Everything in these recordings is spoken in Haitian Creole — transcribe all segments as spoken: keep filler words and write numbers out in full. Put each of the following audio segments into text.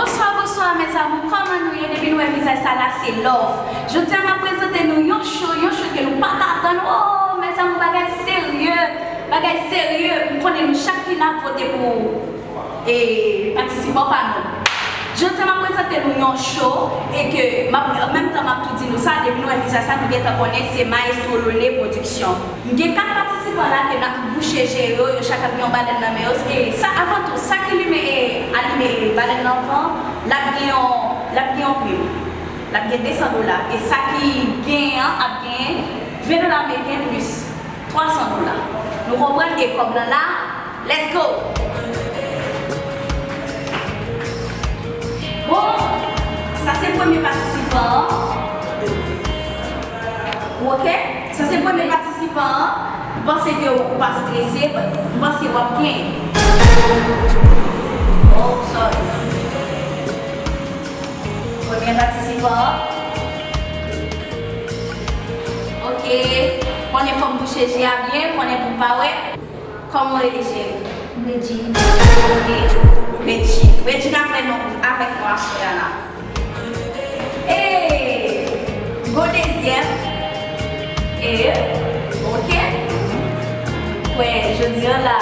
Bonswa, bonswa, mes amours. Kòman nou ye? Depi nou wè vizaj sa la, se love. Jodi a, m ap prezante nou yon show, yon show ke nou pa t atann. Oh, mes amours, bagay serye, bagay serye. M konnen nou chak ki la ap vote pou e patisipan pa nou. Jodi a, m ap prezante nou yon show e ke m ap, an menm tan, m ap tou di nou sa, depi nou wè vizaj sa, nou gentan konnen se Maestro Lone Production. M gen kat patisipan la ke n ap bouche je yo, yo chak ap gen yon balèn nan men yo. E sa, avan tou, sa ki limen e alime balèn nan anvan, l ap gen yon, l ap gen yon prim. L ap gen de san dola. E sa ki genyen an ap gen ven dola ameriken plis twa san dola. Nou konprann e kòb lan la. Let's go! Bon, sa se premye patisipan an. Ou oke? Sa se premye patisipan an. M panse ke ou pa strese. M panse w ap genyen. Oh, sorry. Premye patisipan an. Oke. Konnen fò m bouche je a byen, konnen pou m pa wè. Kòman w rele, cheri? Regine. Oke. Regine. Regine avèk nou, avèk nou aswè a la. E, gon dezyèm. E, oke. Kwè, jodi a la,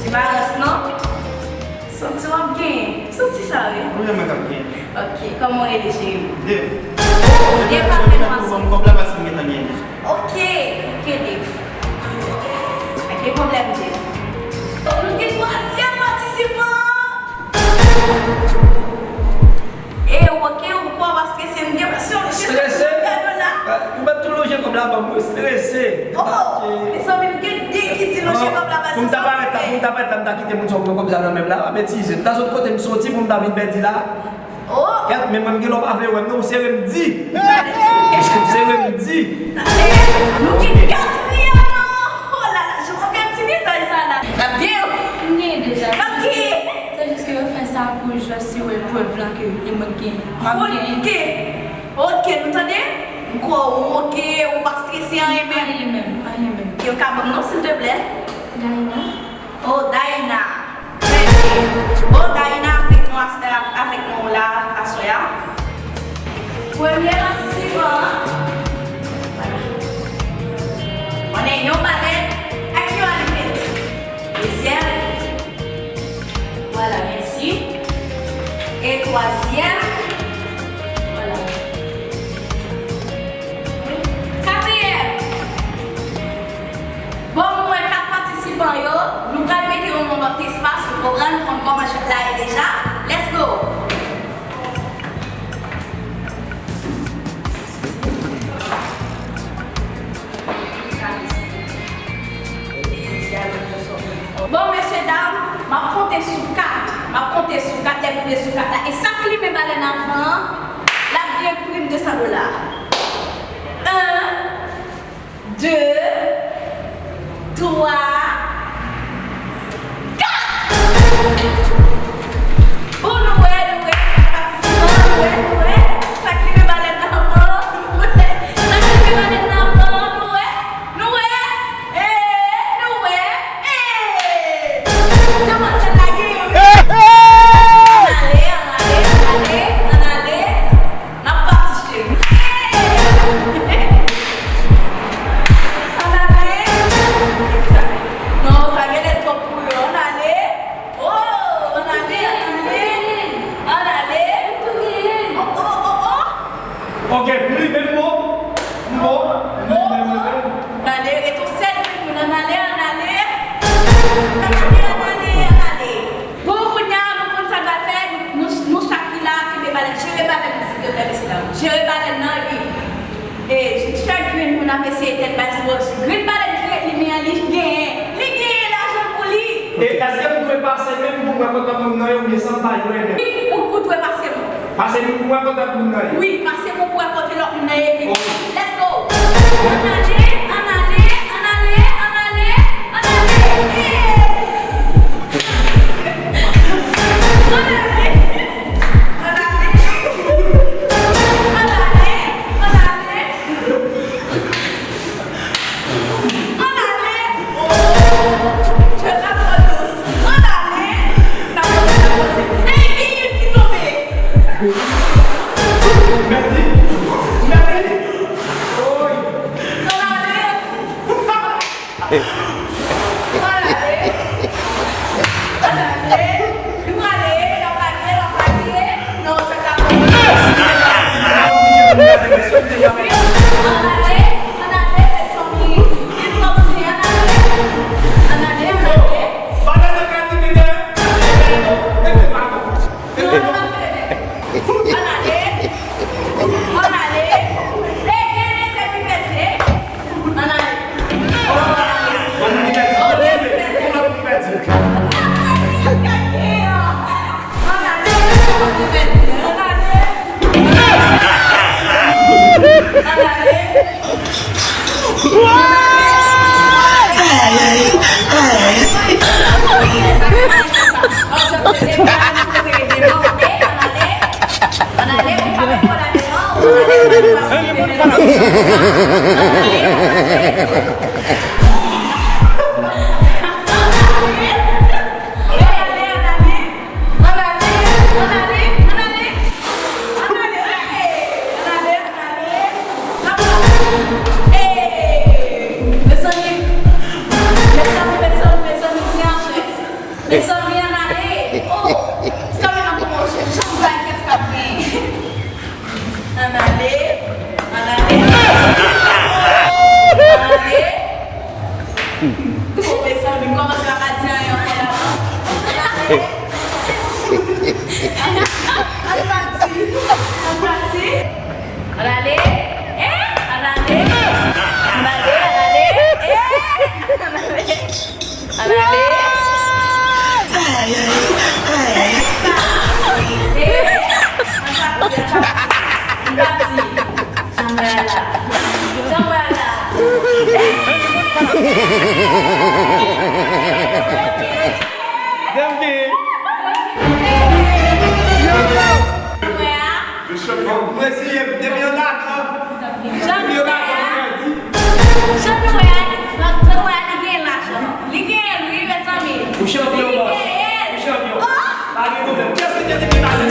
se pa rans non. Santi w ap genyen. Santi sa, wi. Wi, mwen k ap genyen. Ok, kòman w rele, cheri? Dave. Oh, Dave avèk nou. Ban m kòb la paske m gentan genyen deja. Ok, ok, Dave. Pa gen pwoblèm, Dave. Donk, nou gen twazyèm patisipan. E, ok, ou kwè paske se m gen, se, se, se, strese. Gade la. Ah, ou mèt tou lonje kòb la ban mwen, strese. Oh, mezanmi, nou gen de ki di lonje kòb la ba. Pou m ta parèt la, pou m ta parèt la, m ta kite moun sa yo pran kòb sa nan men m la, pa betize. M ta sot kote m soti pou m ta vin pèdi la. Oh. Kèt, men mwen m gen lè w pa vle wè m non, ou sere m di. Ou sere m di. Nou gen katriyèm nan. Oh la la, jan w ap gade ti vizaj sa la. L ap gen yo. M gen deja. L ap gen. Se jis ke yo fè sa pou jwè si yo wè prèv lan ke e mwen k genyen. M ap genyen. Ok. Ok, nou tande? M kwè w ok, ou pa strese anyen menm. Anyen menm, anyen menm. Yo ka ban m non, silteplè? Daina. Oh, Daina. Trè byen. Bon, Daina avèk nou, avèk nou la, aswè a. Premye patisipan an. Vwala. Konnen yon balèn ak yon alimèt. Dezyèm. Vwala, mèsi. E twazyèm. Vwala. Katriyèm. Bon, mwen wè kat patisipan yo, nou pral mete yo nan lòt espas, nou konprann, nou konn kòman jwèt la ye deja. Let's go! Bon, mesye dam, m ap konte sou kat. M ap konte sou kat, lè m rive sou kat la. E sa k limen balèn avan an, l ap gen prim de san dola. En, de, twa, kat! Bon, nou wè, nou wè, patisipan, nou wè, nou wè, sa k limen balèn nan avan, nou wè, sa k limen balèn nan avan, nou wè, nou wè, ee, nou wè, ee! Demwazèl la gen yo, wi. Ann ale, ann ale, ann ale, ann ale. N ap pati, cheri. Ann ale. Non, sa genlè twòp pou yo. Ann ale. Oh, ann ale, ann ale. Ann ale. Oh, oh, oh, oh. Ok, m li menm bon. M bon. M li menm, m li menm. Ann ale, ret yon sèl moun. Ann ale, ann ale. Ann ale, ann ale, ann ale. Bon, kounye a, nou konn sa n pral fè, nou, nou, nou chak ki la, kenbe balèn, jere balèn nan, silteplè, mesye dam. Jere balèn nan, epi, e, chak grenn moun ap eseye tèt bay sou grenn balèn ki ret limen an, li genyen. Li genyen lajan pou li. E èske m dwe pase menm pou m wè kote moun nan ye, oubyen san m pa jwenn? Wi, ou, ou dwe pase menm. Pase menm pou m wè kote moun nan ye? Wi, pase menm pou wè kote lòt moun nan ye, epi, ok, let's go! Ann ale, ann ale, ann ale, ann ale, ann ale! Hey! Ann ale! Oh! Jwèt la twò dous. Ann ale! N ap poze, n ap poze. Ey, gen youn ki tonbe! Ann ale, ann ale, mezanmi. Li twòp sere, ann ale. Ann ale, ann ale. Ann ale. Ann ale. Leve, leve, leve. Ann ale. Ann ale. Ann ale. Ann ale. Ann ale, ann ale, ann ale, ann ale, ann ale, ann ale, ann ale, ann ale, ann ale. Hey! Mezanmi, mezanmi, mezanmi, mezanmi, se anchès. Mezanmi, ann ale. Oh! Se kanmenm ap pran yon jèn, jan bagay kès k ap genyen. Ann ale, ann ale, ann ale. Oh, mezanmi, m kòmanse pa ka di anyen ankò la, non. Ann pati, ann pati. Ann ale, eh, ann ale, ann ale, ann ale, eh, ann ale. Ann ale. Eh, ann pati, ann pati, ann pati. Janm wè la. Janm wè la. Janm wè a. Mwen se depi an ladan. Janm wè a. Janm wè a, li gen lajan. Li genyen l wi, mezanmi. Ou chanpyon, bòs. Ou chanpyon. Pa gen pwoblèm. Kiyès ki te di ki pa gen?